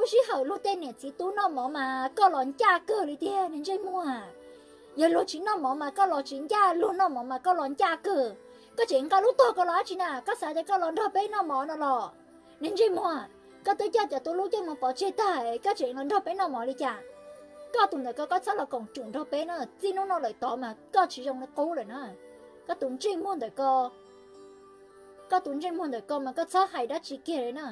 Sij hawm luag tej niam txiv tub noj mov mas koj los ncaj kawg li tiag niag ntsej muag. Yog luag tsis noj mov mas koj los tsis ncaj, luag noj mov mas koj los ncaj kawg. Koj tseem nqa lub tog ko los dab tsi na? Koj xav tias koj los nrog peb noj mov no los? Niag ntsej muag, koj twb coj cov tub lub coj mus pov tseg tag, koj tseem los nrog peb noj mov li cas? Koj tus ntawm ko koj txhob los koom tsum nrog peb na, txij hnub no lawm tod mas koj tsis zoo li qub lawm na. Koj tus ntsej muag ntawm ko, koj tus ntsej muag ntawm ko mas koj txhob hais dab tsi kiag li na.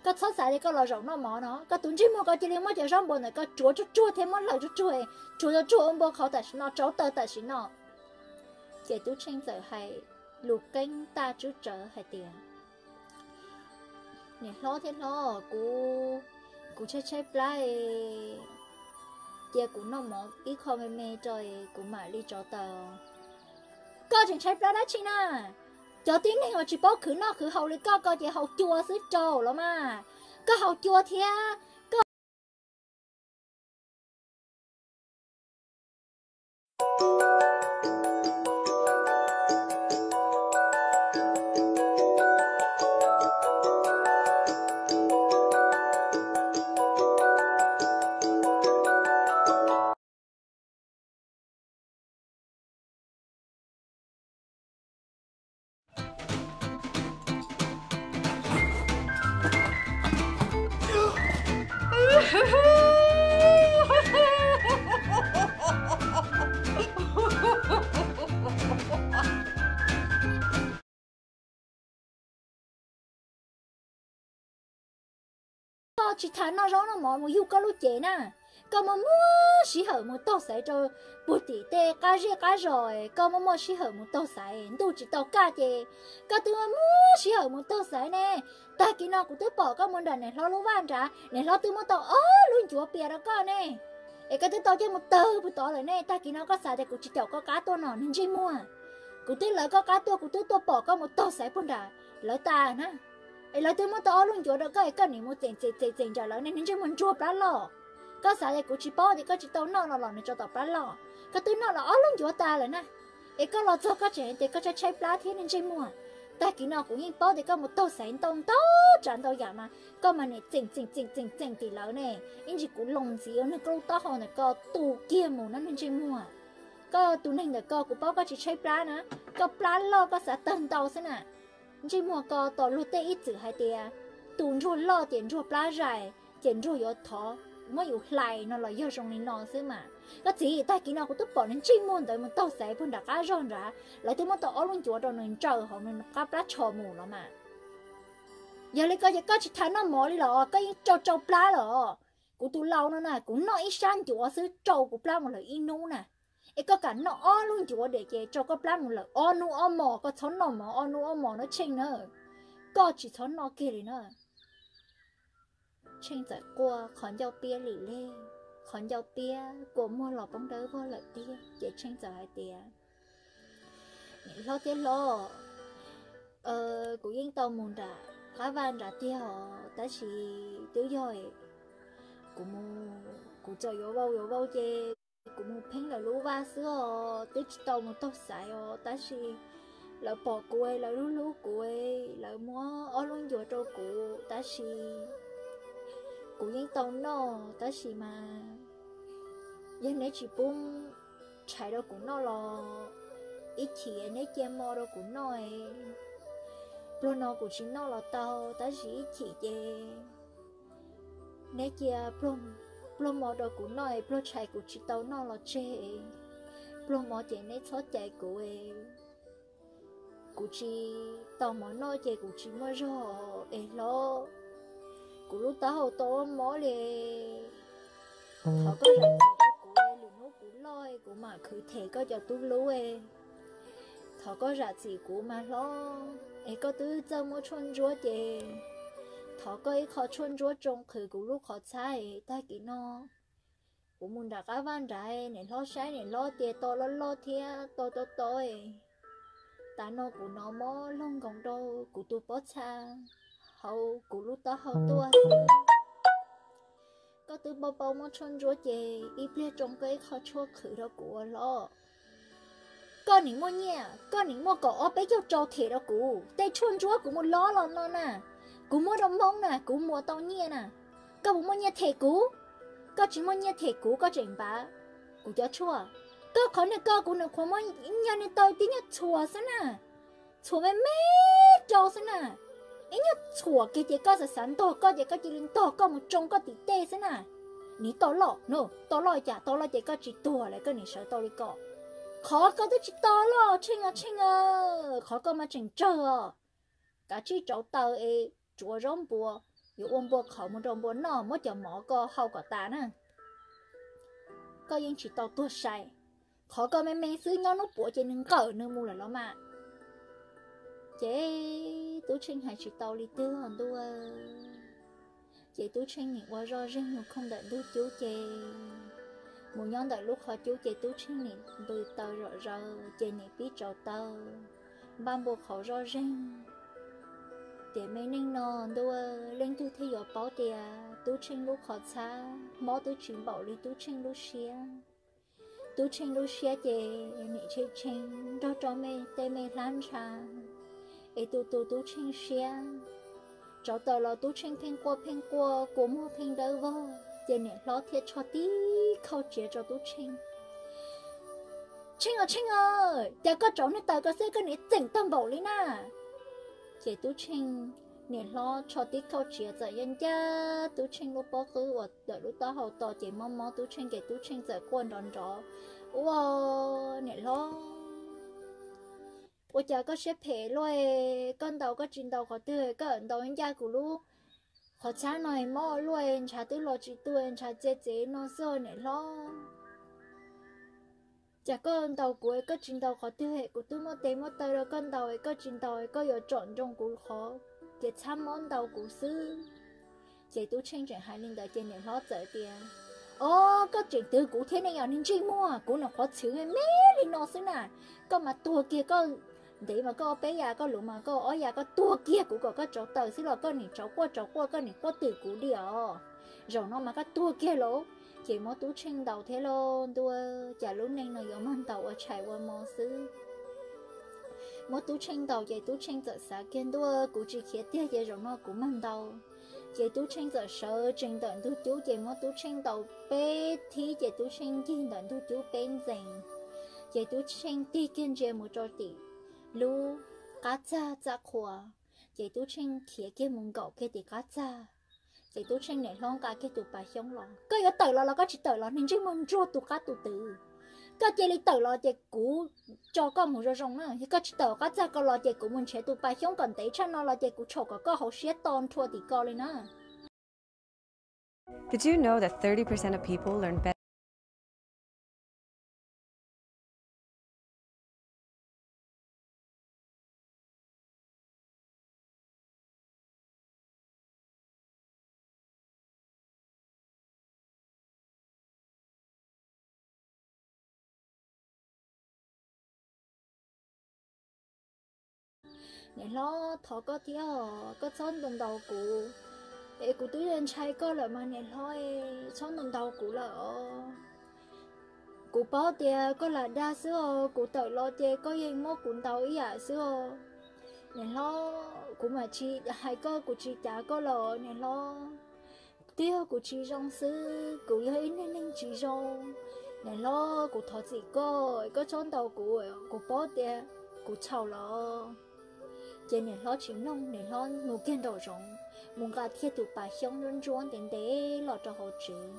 Koj txhob xav tias koj los zaum noj mov no, koj tus ntsej muag ko cia li muab cov zaub npua ntawm ko tsuav tsuag tsuag thiab muab hlawv tsuag tsuag, tsuav tsuag tsuag ua npua qhauv tam sim no, tsau taw tam sim no. Ces Tub Tsheej txawm hais lus qeeb taj tswb tsawv hais tias, Niam hlob thiab hlob, kuv, kuv tshaib tshaib plab, cia kuv noj mov ib qho me me rau kuv mam li tsau taw. Koj tseem tshaib plab dab tsi na? Cov tib neeg uas tsis paub khwv noj khwv haus li koj ko ces haus cua xwb rau los mas. Koj haus cua thiab, koj Koj tsis tas noj zaub noj mov mus yug koj lub cev na. Koj muaj muaj sij hawm mus taug xaiv rau puag tim tej qab zej qab zos, koj muaj muaj sij hawm mus taug xaiv, ntuj tsis tau kaj ces koj twb muaj muaj sij hawm mus taug xaiv ne. Tag kis no kuv twb pom koj mus nram niam hlob lub vaj nrad, niam hlob twb muab tau ob lub ncuav pias rau koj ne. Es koj twb tau coj mus tawg puag tod lawm ne, tag kis no koj xav tias kuv tsis caum koj qab tuaj no niag ntsej muag. Kuv twb lawv koj qab tuaj, kuv twb tuaj pom koj mus taug xaiv puag nram lawv tas na. Es lawv twb muab tau ob lub ncuav rau koj es koj nim mus txeem txeem txeem txeem nram lawv ne niag ntsej muag ntsuag plab loj. Koj xav tias kuv tsis paub tias koj tsis tau noj no los nws tso tom plab loj. Koj twb noj los ob lub ncuav tas lawm na. Es koj los txog koj tseem hais tias koj tshaib tshaib plab thiab niag ntsej muag. Tag kis no kuv yeej paub tias koj mus taug xaiv ntau ntau tsav ntau yam mas koj mas nim txeem txeem txeem txeem txeem tim lawv ne. Ib ntsis kuv loo ntxiv ua neeg koj lub taub hau ntawm ko tu kiag mus na niag ntsej muag. Koj tus neeg ntawm ko kuv paub koj tsis tshaib plab na, koj plab loj koj xav tawg ntau xwb na. Ntsej muag ko tos luag tej ib txwm hais tias tus ntsuag loj ces ntsuag plab zais ces ntsuag yuav thov muab yus hlais no los yog zoo li no xwb mas. Koj txiv, tag kis no kuv twb pom nws ntsej muag ntawd mus taug xaiv puag nram qab zog nrad, lawv twb muab tau ob lub ncuav rau nws ntsaws hauv nws qab plab tsho mus los mas. Yog li ko ces koj tsis tas noj mov li los koj yeej tsau tsau plab los? Kuv tus laus no na, kuv noj ib sab ncuav xwb tsau kuv plab mus lawm ib hnub na. Es koj kam noj ob lub ncuav diam ces tsau koj plab mus lawm ob hnub ob hmos, koj txhob noj mov ob hnub ob hmos no Tsheej na. Koj tsis txhob noj kiag li na. Tsheej txawm quaj qhov ncauj piab lim leg, qhov ncauj piab kua muag los poob dawb vog lawm tiag ces Tsheej txawm hais tias, Niam hlob thiab hlob, kuv yeej tau mus nram qab vaj nrad tiag os, tab sis twb yog kuv mus, kuv txawm yuav vau yuav vau ces kuv mus pheeb lawv lub vaj xwb os, twb tsis tau mus taug xaiv os, tab sis lawv pom kuv, lawv hlub hlub kuv, lawv muab ob lub ncuav rau kuv, tab sis kuv yeej tau noj, tab sis mas yog neb tsis pub tshais rau kuv noj los ib chim neb cia mo rau kuv noj. Pluag no kuv tsis noj los tau, tab sis ib chim ces neb cia pluag mo rau kuv noj, pluag tshais kuv tsis tau noj los tseg, pluag mo ces neb txhob cais kuv. Kuv tsis tau mov noj ces kuv tsis muaj zog es hlob, kuv lub taub hau tau mob li. Thov koj zam txim rau kuv, lwm hnub kuv loj kuv mam khwv them koj cov tub hlub. Thov koj zam txim kuv mas hlob, es koj twb txawj muab tshuaj ntsuab ces thov koj ib qho tshuaj ntsuab tsoo qhwv kuv lub qhov txhab es tag kis no kuv mus nram qab vaj nrad, niam hlob saib niam hlob tias to loj loj thiab to to to. Tas no kuv hnov mob loog nkoos rau kuv tus pob txha hauv kuv lub taub hau tuaj xwb. Koj twb paub paub muab tshuaj ntsuab ces ib pliag tsoo koj ib qho tshuaj qhwv rau kuv ua hlob. Koj nim muaj nyiaj, koj nim muaj kaum ob peb caug rau them rau kuv, tej tshuaj ntsuab kuv mus lob los no na, kuv muab rau Hmoob na, kuv muas tau nyiaj na. Koj puas muaj nyiaj them kuv? Koj tsis muaj nyiaj them kuv koj tseem npav kuv cov tshuaj. Koj qhov niag ko kuv nws qhuav muab ib nyuag niag taw tib nyuag txhuam xwb na, txhuam me me rau xwb na. Ib nyuag txhuam kiag ces koj xav xav ntog koj ces koj cia li ntog koj mus tsoo koj tim tej xwb na. Nim tau loj no, tau loj cas, tau loj ces koj tsis tuag lawm koj nim sawv tau li ko. Qhov koj twb tsis tau loj Tsheej os Tsheej, qhov koj mas tseem tsawg os. Kav tsij rauv taws es tsuav zaub npua, yuav ua npua qhauv mus rau npua noj, muab cov mov ko hau kom tas na. Koj yeej tsis tau tuag sai. Qhov koj me me xwb nyob hnub puav ces nws nqawm nws mus lawm los mas. Ces Tub Tsheej hais tsis tau li twg ntuj. Ces Tub Tsheej nim ua zoj zeeg mus khooj ntawm ntug cub ces mus nyob ntawm lub qhov cub ces Tub Tsheej nim npws taws zom zaws ces nim pib rauv taws, npaj npua qhauv zoj zeeg. Tiam me neej no ntuj, leej twg thiaj yuav paub tias Tub Tsheej lub qhov txhab mob twb tsis npaum li Tub Tsheej lub siab. Tub Tsheej lub siab ces nim tshee tshee nrog rau tej me hlab ntsha, es tu tu Tub Tsheej siab. Rauv taws los Tub Tsheej pheej quaj pheej quaj kua muag pheej dawb vog ces niam hlob thiaj rho tib khau tsiav rau Tub Tsheej. Tsheej os Tsheej, cas koj rauv niag taws ko xwb koj nim txeem tag npaum li na? Ces Tub Tsheej niam hlob rho tib khau tsiav txawm yog ncaj Tub Tsheej lub pob qwb uas ntawm lub taub hau to ces mob mob Tub Tsheej ces Tub Tsheej txawm quaj nrov nrov, Ua, niam hlob, ua cas koj siab phem luaj, koj ntaus koj tsis ntaus qhov twg, koj ntaus ncaj kuv lub qhov txhab no mob luaj, ntshav twb los tsis tu, ntshav txia txev no xwb niam hlob. Cas koj ntaus kuv koj tsis ntaus qhov twg, kuv twb muab tes muab taw rau koj ntaus koj tsis ntaus, koj yuav tsom nroo kuv qhov ces txhab mob ntaus kuv xwb. Ces Tub Tsheej tseem hais li ntawd ces niam hlob txawm tias, Ob, koj tseem twv kuv thiab ne, yog niag ntsej muag, kuv nim qhov txhwv me me li no xwb na, koj mas tuag kiag koj. Ntev mas koj ob peb yas, koj luv mas koj ob yas, koj tuag kiag kuv kom koj rauv taws xwb los koj nim rauv quaj rauv quaj koj nim quaj twm kuv diam os. Zaum no mas koj tuag kiag lauj. Ces muab Tub Tsheej ntaus thiab lauj ntuj, cas lub neej no yuav mag ntaus ua tshais ua mo xwb. Muab Tub Tsheej ntaus ces Tub Tsheej txawm xav kiag ntuj, kuv tsis khiav tiag ces zaum no kuv mag ntaus. Ces Tub Tsheej txawm sawv tsees ntawm ntug cub ces muab Tub Tsheej ntaus peb thib ces Tub Tsheej ncig ntawm ntug cub peb ntxees. Ces Tub Tsheej tig kiag ntsia mus rau tim lub qab txag txaj qhua, ces Tub Tsheej khiav kiag mus nkaum kiag tim qab txag. Ces Tub Tsheej niam hlob nqa kiag tus pas xyoob los, Koj yuav tawm los los koj tsis tawm los niag ntsej muag ntsuag tus qab tus twv? Koj cia li tawm los ces kuv tso koj mus zoo zoo na, yog koj tsis tawm qab txag ko los ces kuv mus nrhiav tus pas xyoob kom ntev tshaj no los ces kuv tshaum kom koj hauv siab to nrhua tim ko li na. Did you know that thirty percent of people learn better Niam hlob, thov koj thiab os, koj txhob ntaus ntaus kuv, es kuv twb ntshai koj lawm mas niam hlob, txhob ntaus ntaus kuv lawm os. Kuv paub tias koj lam dag xwb os, kuv tawm los ces koj yeej muab kuv ntaus ib yam xwb os. Niam hlob, kuv mam tsis hais koj, kuv tsis cav koj los niam hlob. Twb yog kuv tsis zoo xwb, kuv yog ib neeg neeg tsis zoo. Niam hlob, kuv thov txim koj, koj txhob ntaus kuv, kuv paub tias kuv txhaum los. Ces niam hlob tsis mloog, niam hlob mus kiag nraum zoov, mus nqa kiag tus pas xyoob ntsuab ntsuab ntev ntev los rau hauv tsev.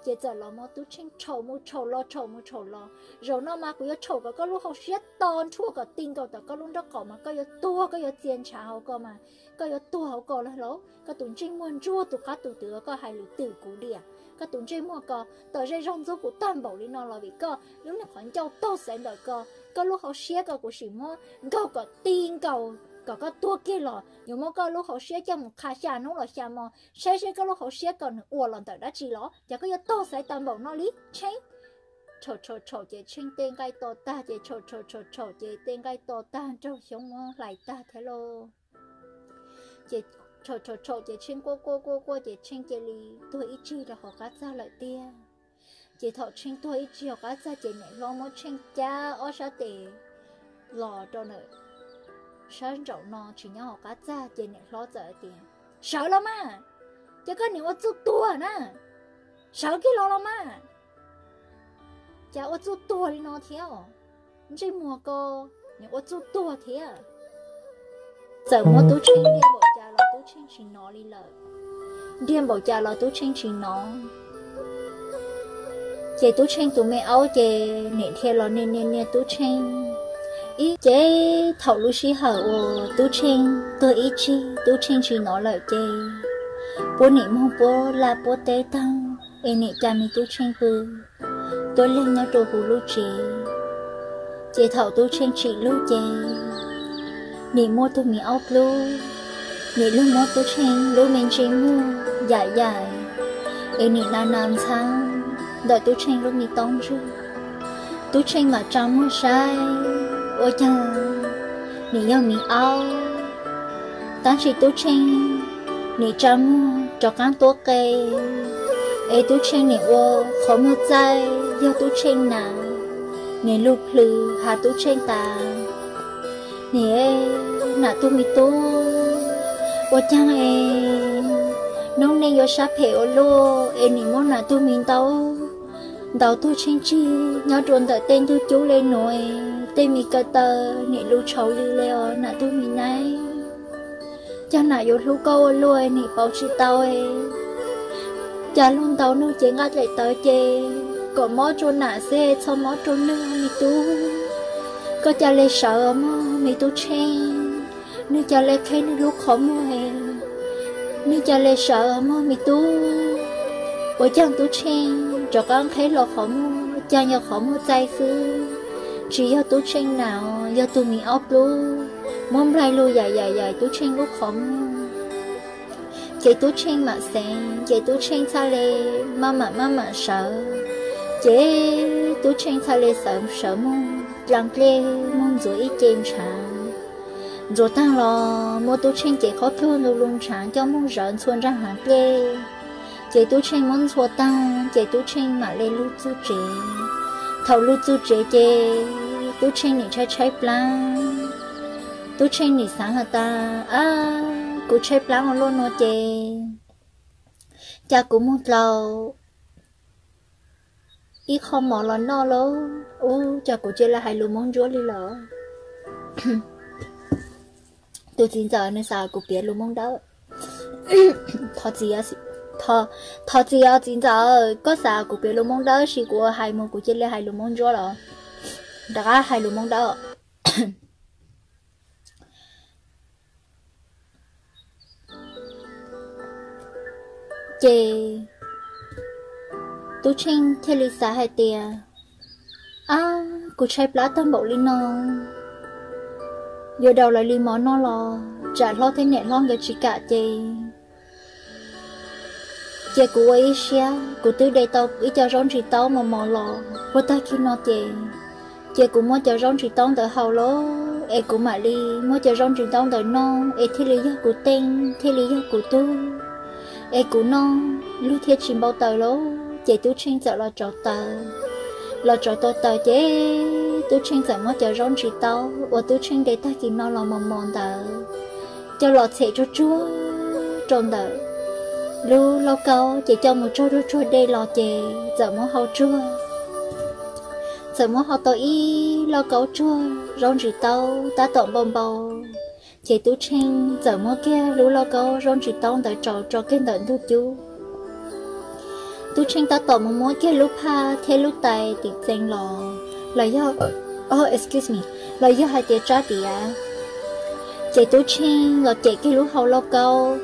Ces txawm los muab Tub Tsheej tshaum mus tshaum los tshaum mus tshaum los. Zaum no mas kuv yuav tshaum kom koj lub hauv siab to nrhuaj kom ti nkaus tom koj lub nraub qaum mas koj yuav tuag, koj yuav txia ntshav hauv ko mas koj yuav tuag hauv ko lawm lauj. Koj tus ntsej muag ntsuag tus qab tus twv, koj hais lus twm kuv diam. Koj tus ntsej muag ko tawm zej zog ntxub kuv tag npaum li no los vim koj lub niag qhov ncauj taug xaiv ntawm ko. Koj lub hauv siab ko kuv sim muab nkaug kom ti nkaus kom koj tuag kiag los yuav muab koj lub hauv siab coj mus qha xya hnub los xya hmo saib seb koj lub hauv siab ko nws ua los ntawm dab tsi los cas koj yuav taug xaiv tag npaum no li Tsheej. Tshaum tshaum tshaum ces Tsheej tej nqaij to tag ces tshaum tshaum tshaum tshaum ces tej nqaij to tag nraug xyoob muab hlais tag thiab lauj. Ces tshaum tshaum tshaum ces Tsheej quaj quaj quaj quaj ces Tsheej cia li tuag ib tsig rau hauv qab txag lawm tiag. Ces thaum Tsheej tuag ib tsig hauv qab txag ces niam hlob muab Tsheej cab ob sab tes los rau ntawm sab nraum no tsis nyob hauv qab txag ces niam hlob txawm hais tias, Sawv los mas! Ces koj niam ua txuj tuag na, sawv kiag los los mas. Cas ua txuj tuag li no thiab? Ntsej muag ko, niam ua txuj tuag thiab. Txawm muab Tub Tsheej ntiag npaum cas los Tub Tsheej tsis hnov li lawm. Ntiag npaum cas los Tub Tsheej tsis hnov. Ces Tub Tsheej tus me aub ces niam dhia los niag niag niag Tub Tsheej ib ce. Thaum lub sij hawm uas Tub Tsheej tuag ib tsig Tub Tsheej tsis hnov lawm ces puab nim moog puab laj puab teb taag es nim ca me Tub Tsheej pw tuab leeg nyob rua huv lub tsev. Ces thaum Tub Tsheej tsim lub ces nim muab tug me aub dlub, nim lug muab Tub Tsheej lub me ntsej muag yam yaim es nim na na ntxhab ntawm Tub Tsheej lub me taub ntsuag. Tub Tsheej mam tsa muag saib ua caag nim yog me aub, tab sis Tub Tsheej nim tsa muag rov qaab tuab qe es Tub Tsheej nim ua qhov muag txaij yog Tub Tsheej na, nim lug plhws has Tub Tsheej tas, Nim, nam tug me tub, ua caag es noob neej yuav sab phem ua luaj es nim muab nam tug me ntaub ntaus tuag tsheej tsig nyob rua ntawm tej ntug cub le nuav, tej me kaw taw nim lug tshauv lwj le os nam tug me nab. Caag nam yuav hlub koj ua luaj nim pauv tsis tau. Cas lug ntaus nwg ces nqaj dlaim tawv ces kom mob rua nam xwb txhob mob rua nwg me tub. Koj ca le sawv mog me tub Tsheej, nwg ca le qheb nwg lub qhov muag, nwg ca le sawv mog me tub. Ua caag tub Tsheej rov qab qheb hlo qhov muag, caag yog qhov muag txaij xwb, tsis yog tub Tsheej nam, yog tug me aub dlub muab nplaig lug yaim yaim yaim tub Tsheej lub qhov muag. Ces tub Tsheej mam xeev, ces tub Tsheej txhaj le maj mam maj mam sawv. Ces tub Tsheej txhaj le sawv sawv moog dlaa dlej moog ntxuav ib ce ntshav. Ntxuav taag los muab tub Tsheej cev qhov tuag ntu lug ntshav coj moog zawv ntxhua nraag haav dlej. Ces tub Tsheej muab ntxhua taag ces tub Tsheej mam le lug txug tsev. Thaum lug txug tsev ces tub Tsheej nim tshaib tshaib plaab. Tub Tsheej nim xaav has tas, Ab, kuv tshaib plaab ua luaj nuav ces ca kuv moog dlua ib qho mov los noj lauj. Ub, cas kuv cia le hais lus Moob Ntsuab li lawm. Tus txiv ntxawm nws xav kuv piav lus Moob Dawb. Thov txim os txiv ntxawm, koj xav kuv piav lus Moob Dawb sis kuv ua hais mus kuv cia le hais lus Moob Ntsuab los? Rov qab hais lus Moob Dawb. Ces tub Tsheej thiaj li xav hais tias, Ab, kuv tshaib plab tag npaum li no, yuav daus lawv li mov noj los tsam hlob thiab niam hlob nkawd tsis kam ces, ces kuv ua ib siab, kuv twb de tau ib co zaub ntsis taub mos mos los puag tag kis no ces, ces kuv muab cov zaub ntsis taub ntawd haus lauj, es kuv mam li muab cov zaub ntsis taub ntawd noj es thiaj li yog kuv teej thiaj li yog kuv tug, es kuv noj luag thiaj tsis npau taws lauj. Ces tub Tsheej txawm los tsau taws, los tsau tau taws ces tub Tsheej txawm muab cov zaub ntsis taub uas tub Tsheej de tag kis no los mos mos ntawd coj los txhem tsuag tsuag rau ntawm lub lauj kaub ces coj mus tsaug tsuag tsuag dej los ces txawm muab hau tsuag, txawm muab hau tau ib lauj kaub tsuag zaub ntsis taub tab tom npau npau. Ces tub Tsheej txawm muab kiag lub lauj kaub zaub ntsis taub ntawd rau tso kiag ntawm ntug cub. Tub Tsheej tab tom mus muab kiag lub phaj thiab lub tais tim txee los, los yog, excuse me, los yog hais tias tsab diav. Ces tub Tsheej los cem kiag lub hau lauj kaub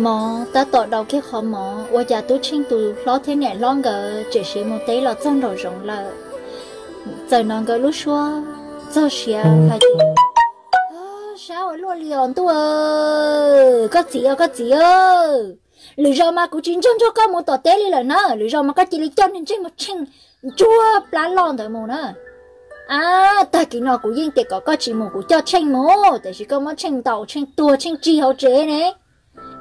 mov tab tom daus kiag qhov mov, ua cas tub Tsheej tus hlob thiab niam hlob nkawd tseem siv mus teb los txog nraum zoov lawm. Txawm hnov nkawd lub suab txog siav hais tias, Sab ua luaj li os ntuj, koj txiv os koj txiv, lwm zaus mas kuv tsis nrog nrog koj mus tom teb li lawm na, lwm zaus mas koj cia li coj niag ntsej muag Tsheej ntsuag plab loj ntawd mus na. Ab, tag kis no kuv yeej tias kom koj tsis mus kuv coj Tsheej mus, tiam sis koj muab Tsheej ntaus Tsheej tuag Tsheej tsig hauv tsev ne,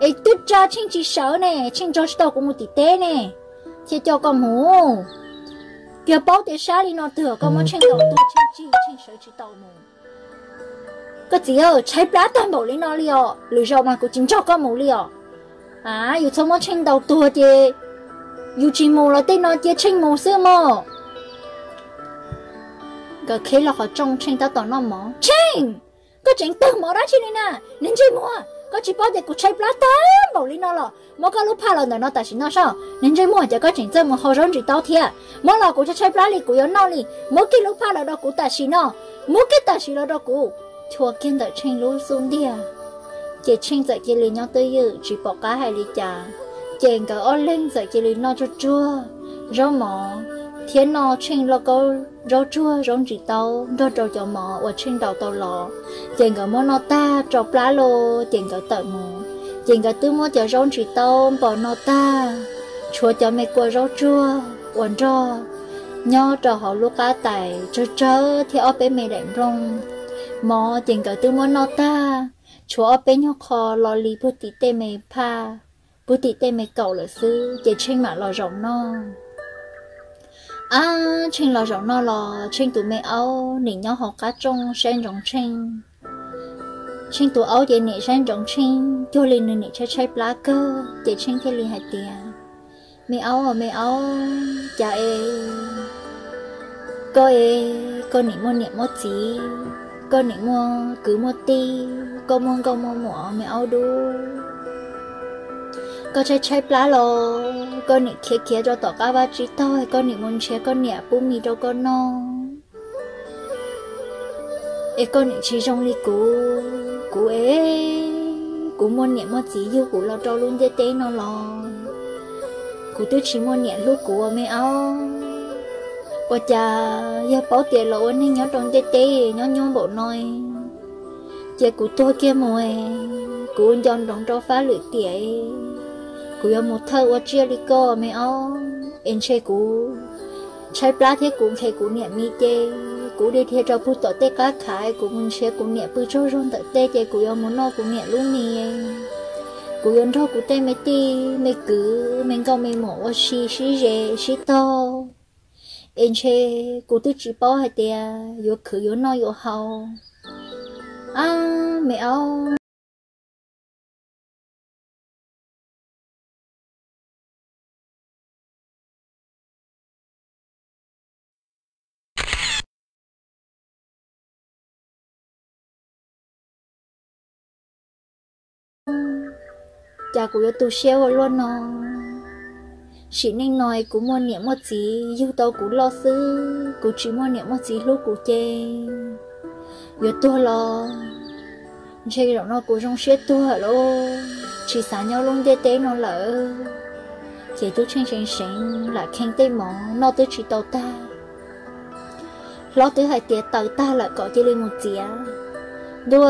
es twb tsa Tsheej tsis sawv ne, Tsheej nrog tsis tau kuv mus tim teb ne, thiaj coj koj mus. Yog paub tias sab li no twg koj muab Tsheej ntaus tuag Tsheej tsig Tsheej sawv tsis tau mus. Koj txiv, tshaib plab tag npaum li no li os, lwm zaus mas kuv tsis nrog koj mus li os. A, yus txhob muab Tsheej ntaus tuag ces yus tsis mus los tej no cia Tsheej mus xwb mog. Nkawd khiav los qhov rooj, Tsheej tab tom noj mov. Tsheej, koj tseem tawg mov dab tsi li na? Niag ntsej muag, koj tsis paub tias kuv tshaib plab tag npaum li no los muab koj lub phaj los ntawm no tam sim no saib. Niag ntsej muag, ces koj tseem txawj mus hau zaub ntsis taub thiab. Muab los kuv tshaib tshaib plab li kuv yuav noj li. Muab kiag lub phaj los rau kuv tam sim no. Muab kiag tam sim los rau kuv. Chua kiag ntawm Tsheej lub xub ntiag, ces Tsheej txawm cia li nyob twj ywm tsis pom qab hais li cas. Ces nkawd ob leeg txawm cia li noj tsuag tsuag zaub mov thiab noj Tsheej lauj kaub zaub tsuag zaub ntsis taub nrog rau cov mov uas Tsheej ntaus tau los. Ces nkawd muab noj tag rau plab los ces nkawd tawm mus. Ces nkawd twb muab cov zaub ntsis taub npog noj tag, tshuav cov me kua zaub tsuag uas nrog nyob rau hauv lub qab tais tsawg tsawg thiab ob peb me daim nplooj. Mov ces nkawd twb muab noj tag, tshuav ob peb nyuag qho lo li puag tim tej me phaj, puag tim tej me kaum lawm xwb ces Tsheej mam los zaum noj. Ab, Tsheej los zaum noj los Tsheej tus me aub nim nyob hauv qab rooj saib ntsoov Tsheej. Tsheej tus aub ces nim saib ntsoov Tsheej cuag li nws nim tshaib tshaib plab kawg ces Tsheej thiaj li hais tias, Me aub, me aub, cas es koj es koj nim muaj niam muaj txiv, koj nim muaj kwv muaj tij, koj muaj nkauj muaj muam me aub dub. Koj tshaib tshaib plab los koj nim khiav khiav rau tom qab vaj tsib taug, koj nim mus nrhiav koj niam pub mis rau koj noj. Es koj nim tsis zoo li kuv, kuv es kuv muaj niam muaj txiv yug kuv los rau lub ntiaj teb no los kuv twb tsis muaj niam hlub kuv ua me aub. Ua cas yog paub tias los ua neeg nyob rau ntiaj teb nyob nyuaj npaum no, ces kuv tuag kiag mus, kuv nco ntsoov rau fab lwm tiam, kuv yuav mus thawj ua tsiaj li koj me aub. Es ntshe kuv tshaib plab thiab kuv nqhis kuv niam mis ces kuv dhia dhia rau puag tom tej qab khav, kuv mus nrhiav kuv niam pw tsaug zog ntawm tej ces kuv yuav mus noj kuv niam lub mis. Kuv yuav nrog kuv tej me tij me kwv me nkauj me muam ua si sib ze sib taug. Es ntshe kuv twb tsis paub hais tias yuav khwv yuav noj yuav haus. Ab, me aub. Cas kuv yuav tu siab ua luaj no? Sim neej no kuv muaj niam muaj txiv yug tau kuv loj xwb, kuv tsis muaj niam muaj txiv hlub kuv ces yuav tuag los ntshe zaum no kuv zoo siab tuag lawm, tsis xav nyob lub ntiaj teb no lawm. Ces Tub Tsheej seev seev lam kheej tej mov noj twb tsis tau tag. Hlob twb hais tias taws tag lawm kom cia li mus txiav. Ntuj,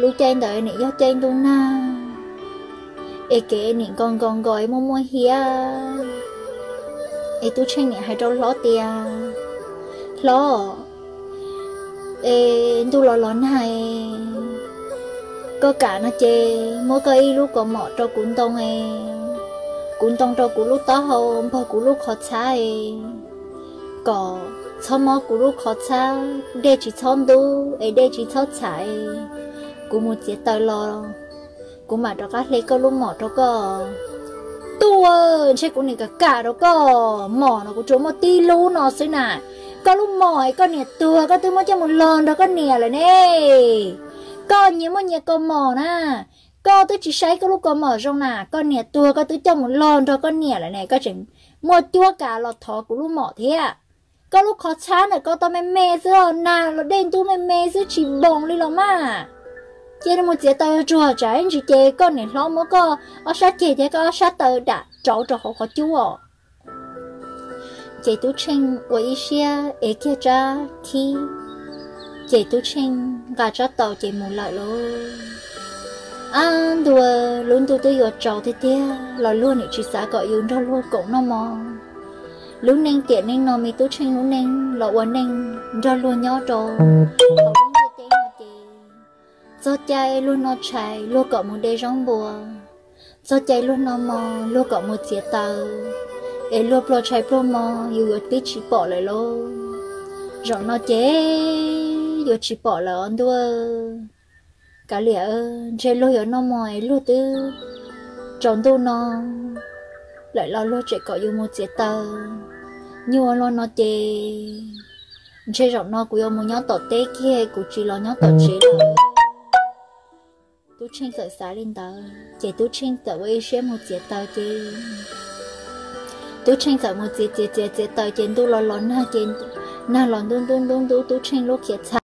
lub caij ntawd nim yog caij ntuj nag, es kev nim nko nko nko es muaj muaj hiab. Es Tub Tsheej nim hais rau hlob tias, Hlob, es ntuj los los nag, koj kam no ces muab koj ib lub kaus mom rau kuv ntoo, kuv ntoo rau kuv lub taub hau npog kuv lub qhov txhab, kom txhob mob kuv lub qhov txhab, dej tsis txhob ntub es dej tsis txhob txham. Kuv mus txiav taws los kuv mam rov qab hle koj lub mom rau koj. Ntuj, ntshe kuv nim kam kam rau koj, mom no kuv tsuas muaj tib lub no xwb na. Koj lub mom es koj niam tuag koj twb muab coj mus log nrog koj niam lawm ne. Koj nyias muaj nyias kaus mom na, koj twb tsis saib koj lub kaus mom zoo na, koj niam tuag koj twb coj mus log nrog koj niam lawm ne, koj tseem muaj cuab kam los thov kuv lub mom thiab. Koj lub qhov txhab ntawm koj tau me me xwb os, nag los dej ntub me me xwb tsis npoos li los mas. Cia li mus txiav taws tsuag tsam ib ntsis ces koj niam hlob muab koj ob sab ceg thiab koj ob sab taw dam rauv rau hauv qhov cub os. Ces Tub Tsheej ua ib siab ev kiag tsab khib, ces Tub Tsheej nqa tsab taus ces mus lawm lauj. Ab ntuj, lub ntuj twb yuav tsaus tiag tiag los luag nim tsis xav kom yus nrog luag koom noj mov. Lub neej tiam neej no me Tub Tsheej lub neej los ua neej nrog luag nyob rau hauv lub ntiaj teb no ces txog caij luag noj tshais luag kom mus de zaub npua, txog caij luag noj mov luag kom mus txiav taws, es luag pluag tshais pluag mov yus yuav pib tsis pom lawm lauj. Zaum no ces yuav tsis pom lawm os ntuj. Kav liam, ntshe luag yuav noj mov es luag twb Tsaus ntuj no lawm los luag tseem kom yus mus txiav taws. Nyuaj luaj no ces ntshe zaum no kuv yuav mus nyob tom teb kiag, kuv tsis los nyob tom tsev lawm. Tub Tsheej txawm xav li ntawd ces Tub Tsheej txawm ua ib siab mus txiav taws ces Tub Tsheej txawm mus txiav txiav txiav txiav taws ces ntuj los los nag ces nag los ntub ntub ntub ntub Tub Tsheej lub khiav txha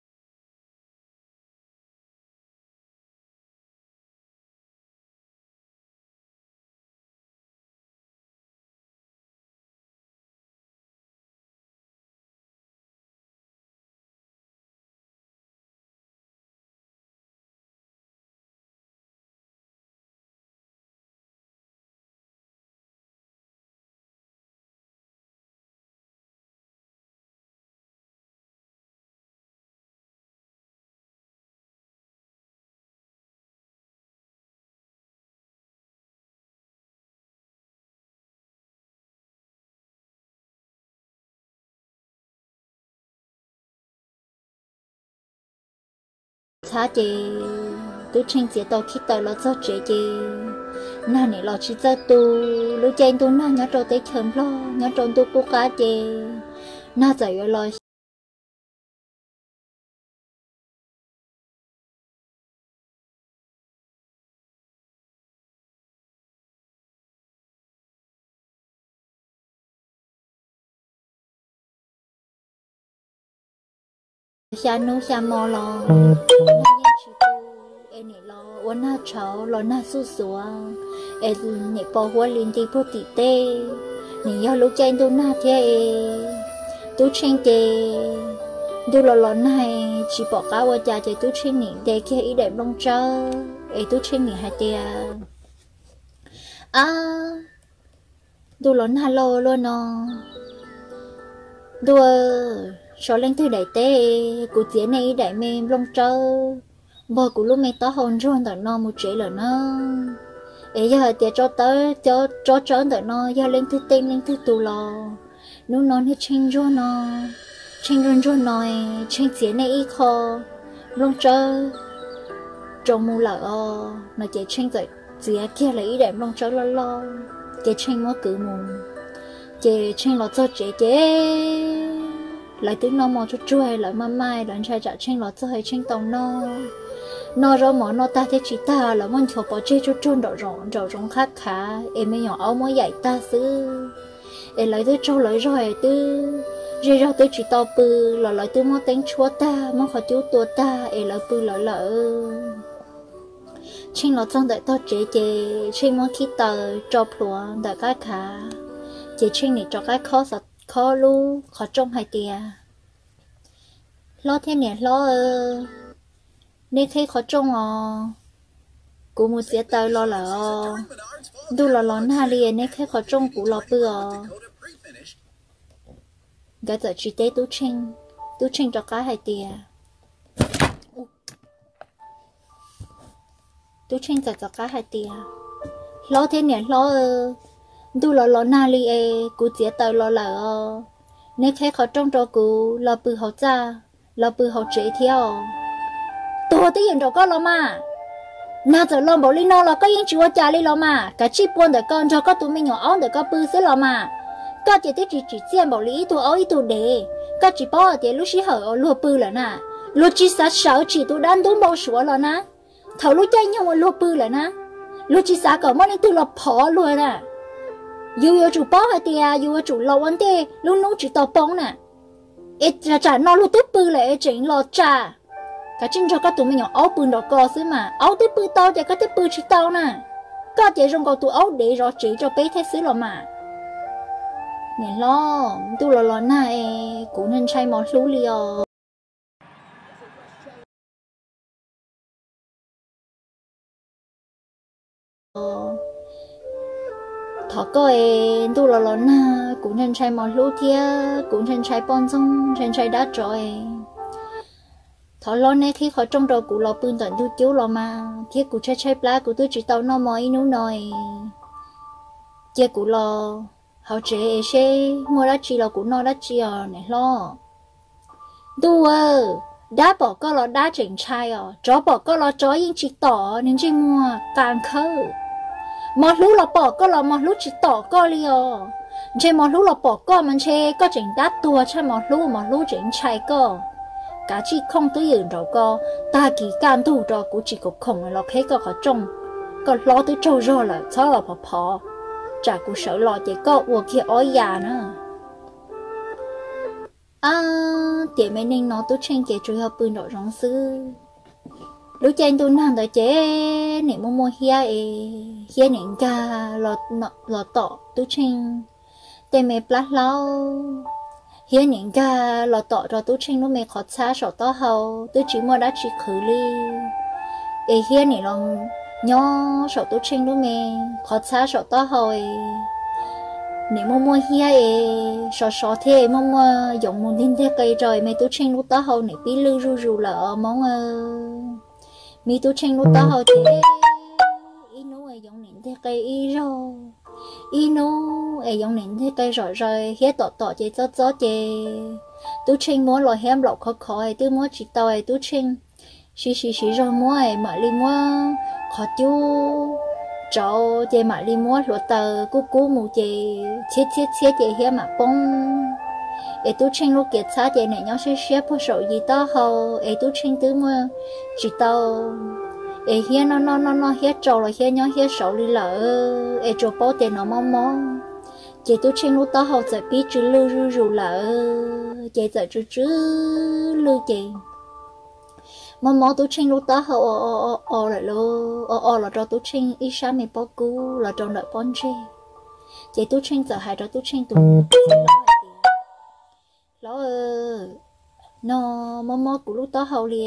txhab ces Tub Tsheej txiav tau khib taws los txog tsev ces nag nim los tsis txawj tu. Lub caij ntuj nag nyob rau teb chaws Nplog nyob rau ntuj qub qab ces nag txawm yuav los xya hnub xya hmo los nag yeej tsis tu, es nim los ua nag tshauv los nag xuj xuav, es nim pos huab li nti puag tim teb, nim yog lub caij ntuj nag thiab es Tub Tsheej ces ntuj los los nag tsis pom qab ua cas ces Tub Tsheej nim ntes kiag ib daim nplooj tsawb es Tub Tsheej nim hais tias, Ab, ntuj los nag loj luaj no, ntuj, so leej twg daim teb, kuv txiav nej ib daim me nplooj tsawb npog kuv lub me taub hau ntsuag ntawm no mus tsev lawm na. Es yog hais tias tsob tsawb ntawm no yog leej twg teej leej twg tu los, hnub no niag Tsheej ntsuag no, Tsheej ntsuag ntsuag no, Tsheej txiav nej ib qho nplooj tsawb tsoo mus lawm os no ces Tsheej txawm txiav kiag lawv ib daim nplooj tsawb loj loj ces Tsheej muab kwv mus. Ces Tsheej los txog tsev ces lawv twb noj mov tsuag tsuag, lawv maj maj, lawv ntshai tsam Tsheej los txog Tsheej tau noj. Noj zaub mov noj tag thiab tsis tag, lawv muab nchuav pov tseg tsuag tsuag nraum zoov qhab khav es me nyuam aub muab yaim tag xwb. Es lawv twb tsaug lawv zog es twb zej zog twb tsis tau pw los lawv twb muab teeb tshuab tag, muab qhov cub tua tag es lawv pw lawv lawm. Tsheej los txog ntawm tog tsev ces Tsheej muab khib taws tso plhuav ntawm qab khav, ces Tsheej nim rov qab khob lub qhov rooj hais tias, Hlob thiab niam hlob, neb qhib qhov rooj os, kuv mus txiav taws los lawm os, ntuj los los nag li, neb qhib qhov rooj kuv los pw os. Nkawd txawm tsis teb Tub Tsheej, Tub Tsheej rov qab hais tias, Tub Tsheej txawm rov qab hais tias, Hlob thiab niam hlob, ntuj los los nag li es kuv txiav taws los lawm os, neb qhib qhov rooj rau kuv los pw hauv txaj, los pw hauv tsev thiab os. Tuag twb yuav nraum koj los mas, nag txawm los npaum li no los koj yeej tsis ua cas li los mas, kav tsij pua ntawm ko nrog koj tus me nyuam aub ntawm ko pw xwb los mas. Koj ces twb tsis tsim txiaj npaum li ib tug aub ib tug dev, koj tsis paub hais tias lub sij hawm uas luag pw lawm na, luag tsis xav sawv tsim tus dab ntub npau suav los na. Thaum lub caij nyoog uas luag pw lawm na, luag tsis xav kom muaj leej twg los phov luag na. Yus yuav tsum paub hais tias yus yuav tsum los ua ntej lub hnub tsis tau poob na. Es tsam no luag twb pw lawm es tseem los tsa, kav tsij nrog koj tus me nyuam aub pw nraum ko xwb mas, aub twb pw tau ces koj twb pw tsis tau na. Koj ces zoo nkaus tus aub dev zov tsev rau peb thiab xwb los mas. Niam hlob, ntuj los los nag es kuv ntshai ntshai mos hlub li os. Thov koj es, ntuj los los nag kuv ntshai ntshai mos hlub thiab kuv ntshai ntshai poj ntxoog, ntshai ntshai dab tsov es, thov hlob neb qhib qhov rooj rau kuv los pw ntawm ntug cub los mas, thiab kuv tshaib tshaib plab kuv twb tsis tau noj mov ib hnub no es, cia kuv los hauv tsev es seb muaj dab tsi los kuv noj dab tsi os niam hlob. Ntuj aw, dab pom koj los dab tseem ntshai os, tsov pom koj los tsov yeej tsis tom, niag ntsej muag qas khawb. Mos hlub los pom koj los mos hlub tsis tom koj li os. Ntshe mos hlub los pom koj mas ntshe koj tseem dab tuag tshaj mos hlub, mos hlub tseem ntshai koj. Kav tsij khooj twj ywm nraum ko, tag kis kaj ntug rau kuv tsis khoom khoom los qheb koj qhov rooj. Koj hlob twb tsaug zog lawm, txhob los phov phov, tsam kuv sawv los ces koj ua kiag ob yam na. Ab, tiam me neej no Tub Tsheej ces tsuas yog pw nraum zoov xwb. Lub caij ntuj nag ntawd ces nim muaj muaj hiab es hiab nim nkag los tom Tub Tsheej tej me plab hlaub, hiab nim nkag los tom rau Tub Tsheej lub me qhov txhab saum taub hau, twb tsis muaj dab tsi qhwv li. Es hiab nim los nyob saum Tub Tsheej lub me qhov txhab saum taub hau es nim muaj muaj hiab es sov sov thiab muaj muaj yoov mus ntig ntig qe rau me Tub Tsheej lub taub hau nim pib lwj zuj zus lawm os Hmoob. Me Tub Tsheej lub taub hau ces ib hnub es yoov nim ntig qe ib zaug, ib hnub es yoov nim ntig qe zom zaws, hiab tom tom ces txob txob ces Tub Tsheej muab los hiab nplaum khov khov es twb muab tsis tau es Tub Tsheej siv siv siv zog muab es mam li muab qhov cub rauv ces mam li muab hluav taws kub kub mus ces txhiab txhiab txhiab ces hiab mam poob. Es Tub Tsheej lub kiav txhab ces nim nyob siab siab puag saum yim taub hau es Tub Tsheej twb muaj tsis tau es hiab noj noj noj noj hiab tsau los hiab nyob hiab saud li lawm es tsuas paub tias nov mob mob. Ces Tub Tsheej lub taub hau txawm pib tsw lwj zuj zus lawm ces txawm tsw tsw lwj ces mob mob Tub Tsheej lub taub hau o o o lawm lauj, o o los rau Tub Tsheej ib sab me pob kub los rau ntawm pob ntseg. Ces Tub Tsheej txawm hais rau Tub Tsheej tus txiv hlob hais tias, Hlob, no mob mob kuv lub taub hau li,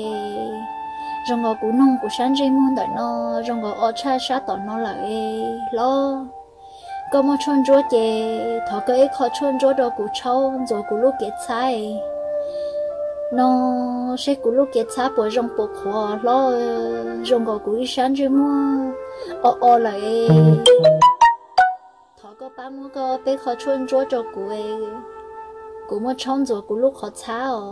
zoo nkaus kuv noog kuv sab ntsej muag ntawm no zoo nkaus o tshaj sab tom no lawm es hlob, koj muaj tshuaj ntsuab ces thov koj ib qho tshuaj ntsuab rau kuv tshaub ntxuav kuv lub kiav txhab no seb kuv lub kiav txhab puas zoo puas qhuav hlob, zoo nkaus kuv ib sab ntsej muag o o lawm es thov koj pab muab koj peb qho tshuaj ntsuab rau kuv, kuv muab tshaub ntxuav kuv lub qhov txhab os.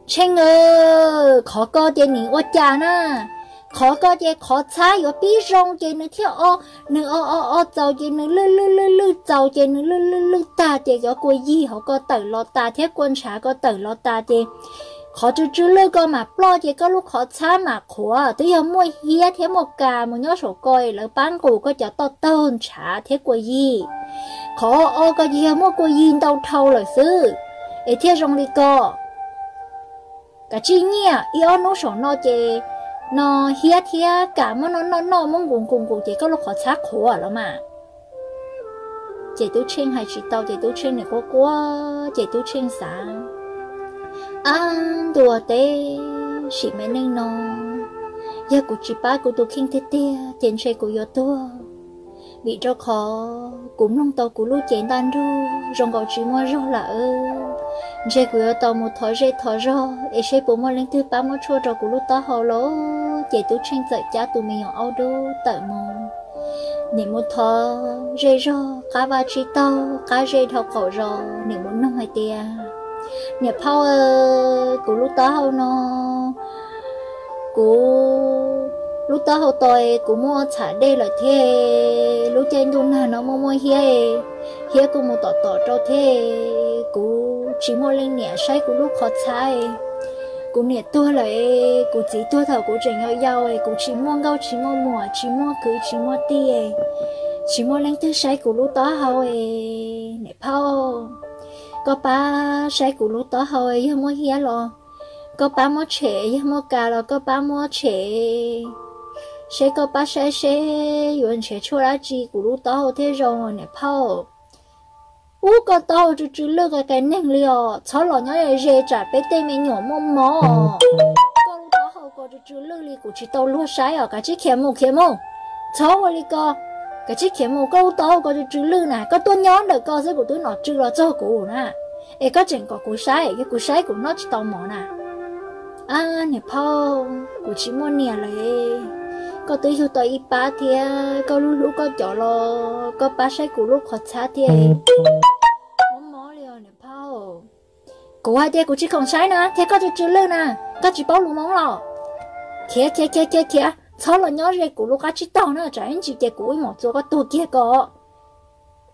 Tsheej aw, qhov ko ces nim ua cas na, qhov ko ces qhov txhab yuav pib zoo ces nws thiaj o, nws o o o txaus ces nws lwj lwj lwj lwj txaus ces nws lwj lwj lwj tag ces cov kua yig hauv ko tawm los tas thiab kua ntshav ko tawm los tas ces qhov tsw tsw lwj ko mam ploj ces koj lub qhov txhab mam qhuav. Twb yog muaj hiab thiab muaj kas mus nyob saum ko es lawv pab nqus koj cov toj taug ntshav thiab kua yig. Qhov o ko ces yog muaj kua yig ntau dhau lawm xwb es thiaj zoo li ko. Kav tsij nyiaj ib ob hnub saum no ces no hiab thiab kas muab noj noj noj muab nqus nqus nqus ces koj lub qhov txhab qhuav los mas. Ces Tub Tsheej hais tsis tau ces Tub Tsheej nim quaj quaj ces Tub Tsheej xav, Ab, ntuj teb, sim me neej no yog kuv tsis pab kuv tus kheej tiag tiag ces ntshe kuv yuav tuag, vim rau qhov kuv mloog tau kuv lub cev ntaj nrug zoo nkaus tsis muaj zog lawm. Ntshe kuv yuav tau mus thov zej thov zog es seb puas muaj leej twg pab muab tshuaj rau kuv lub taub hau lauj. Ces Tub Tsheej txawm cab tus me nyuam aub dub tawm mus, nim mus thov zej zog qab vaj tsib taug qab zej dhau qaum zos, nim mus noog hais tias, Niam phauj, kuv lub taub hau no, kuv lub taub hau to, kuv muaj txham dej lawm thiab, lub caij ntuj nag no muaj muaj hiab, hiab kuj mus tom tom rau thiab, kuv tsis muaj leej niam saib kuv lub qhov txhab, kuv niam tuag lawm, kuv txiv tuag thaum kuv tseem yau yau, kuv tsis muaj nkauj tsis muaj muam tsis muaj kwv tsis muaj tij, tsis muaj leej twg saib kuv lub taub hau. Niam phauj, koj pab saib kuv lub taub hau yog muaj hiab los koj pab muab tshem, yog muaj kas los koj pab muab tshem, seb koj pab saib seb yuav nrhiav tshuaj dab tsi kuv lub taub hau thiaj zoo niam phauj. Ub, koj taub hau tsw tsw lwj qe qe neeg li os, txhob los nyob ze tsam peb tej me nyuam muaj mob. Koj lub taub hau ko tsw tsw lwj li kuv tsis tau luag saib os, kav tsij khiav mus khiav mus. Txhob ua li ko, kav tsij khiav mus, koj lub taub hau ko tsw tsw lwj na, koj tuaj nyob ntawm ko xwb kuv twb nom tsw los txog kuv na, es koj tseem kom kuv saib, yog kuv saib kuv noj tsis tau mov na. Ab, niam phauj, kuv tsis muaj niam lawm, koj twb yug tau ib pab thiab, koj lub hlub koj cov los koj pab saib kuv lub qhov txhab thiab. Mob mob li os niam phauj. Kuv hais tias kuv tsis khoom saib na, thiab koj tsw tsw lwj na, koj tsis paub lus Hmoob los? Khiav khiav khiav khiav khiav, Txhob los nyob ze kuv lub qab tsib taug na, tsam ib ntsis ces kuv ib mos txua koj tuag kiag ko.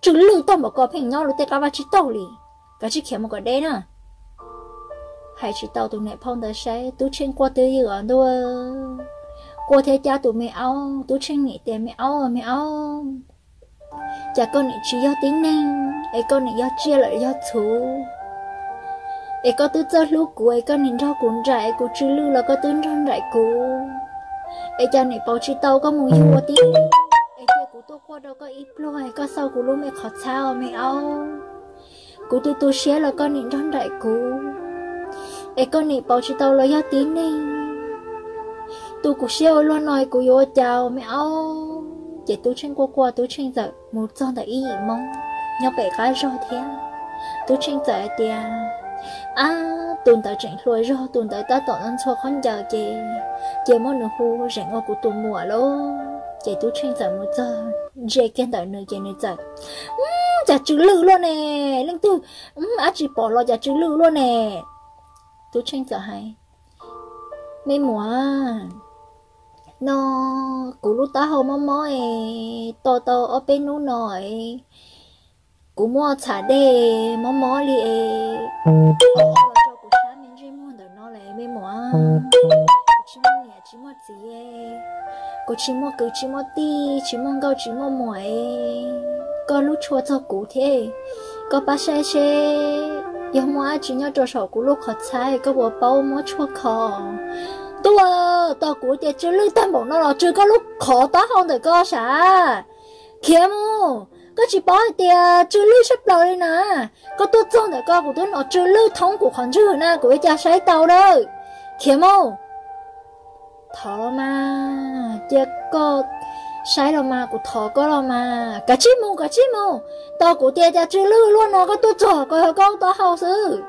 Tsw lwj tag npaum ko pheej nyob lub tej qab vaj tsib taug li. Kav tsij khiav mus kom deb na. Hais tsis tau tus niam phauj ntawd saib, Tub Tsheej quaj twb ywm os ntuj. Quaj thiab cab tus me aub, Tub Tsheej niam tias, Me aub, me aub, cas koj nim tsis yog tib neeg es koj nim yog tsiaj lawm yog txhuv? Es koj twb txawj hlub kuv es koj nim nrog kuv nraim, es kuv tsw lwj los koj twb nrog nraim kuv. Es cas nim pauv tsis tau koj mus yug ua tib neeg, es cia kuv tuaj quaj rau koj ib pluag es koj xauj kuv lub me qhov txhab os me aub. Kuv tu tu siab los koj nim nrog nraim kuv, es koj nim pauv tsis tau los yog tib neeg. Tu kuv siab ua luaj no kuv yuav ua cas me aub? Ces Tub Tsheej quaj quaj, Tub Tsheej txawm mus txog ntawm ib yim Hmoob nyob pem qab zog thiab. Tub Tsheej txawm hais tias, Ab, tus ntawd tseem hluas zog, tus ntawd tab tom ntxhua khaub ncaws ces, ces muab nws hu zeem ua kuv tus muam lauj. Ces Tub Tsheej txawm mus txog ntsia kiag ntawm nws ces nws txawm, Cas tsw lwj luaj ne? Leej twg ab tsis pom los cas tsw lwj luaj ne? Tub Tsheej txawm hais, Me muam, no kuv lub taub hau mob mob es to tau ob peb hnub no es kuv muaj txham dej mob mob li es, o, los rau kuv sab me ntsej muag ntawm no lawm me muam. Kuv tsis muaj niam tsis muaj txiv, kuv tsis muaj kwv tsis muaj tij, tsis muaj nkauj tsis muaj muam, koj hlub tshua txog kuv thiab, koj pab saib seb yog muaj dab tsi nyob rau saum kuv lub qhov txhab koj puas paub muab tshuaj kho? Ntuj, tos kuv tias tsw lwj tag npaum no los tsw koj lub qhov taub hau ntawm koj sav. Khiav mus, koj tsis paub hais tias tsw lwj sab plaws li na. Koj tuaj txog ntawm koj kuv twb hnov tsw lwj thoob kuv qhov ntswg na, kuv ua cas saib tau lawm. Khiav mus. Thov los mas, cia koj saib los mas, kuv thov koj los mas, kav tsij mus, kav tsij mus. Tos kuv tias cas tsw lwj luaj no koj tuaj txog koj yog koj taub hau xwb.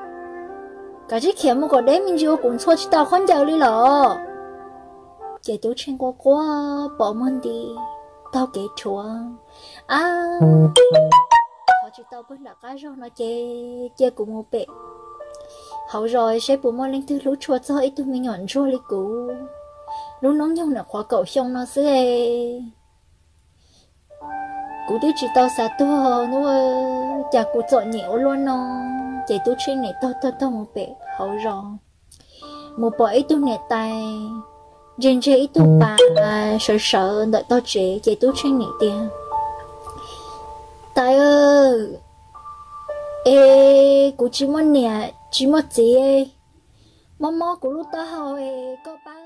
Kav tsij khiav mus kom deb me ntsis ua kuv ntxhua tsis tau khaub ncaws li los. Ces Tub Tsheej quaj quaj pom muag nti taug kev rhuav, ab, thov tsis tau puag nram qab zog no ces cia kuv mus pem hauv zos seb puas muaj leej twg hlub tshua txog ib tug me nyuam ntsuag li kuv. Lub hnub nyoog nim qhuav kaum xyoo no xwb es kuv twb tsis tau xav tuag, cas kuv txom nyem ua luaj no. Ces Tub Tsheej nim taug taug taug mus pem hauv zos, mus pom ib tug niam tais ntseg ntseg ib tug pas sawv sawv ntawm tog tsev ces Tub Tsheej nim tias, Tais, es kuv tsis muaj niam tsis muaj txiv, mob mob kuv lub taub hau es koj pab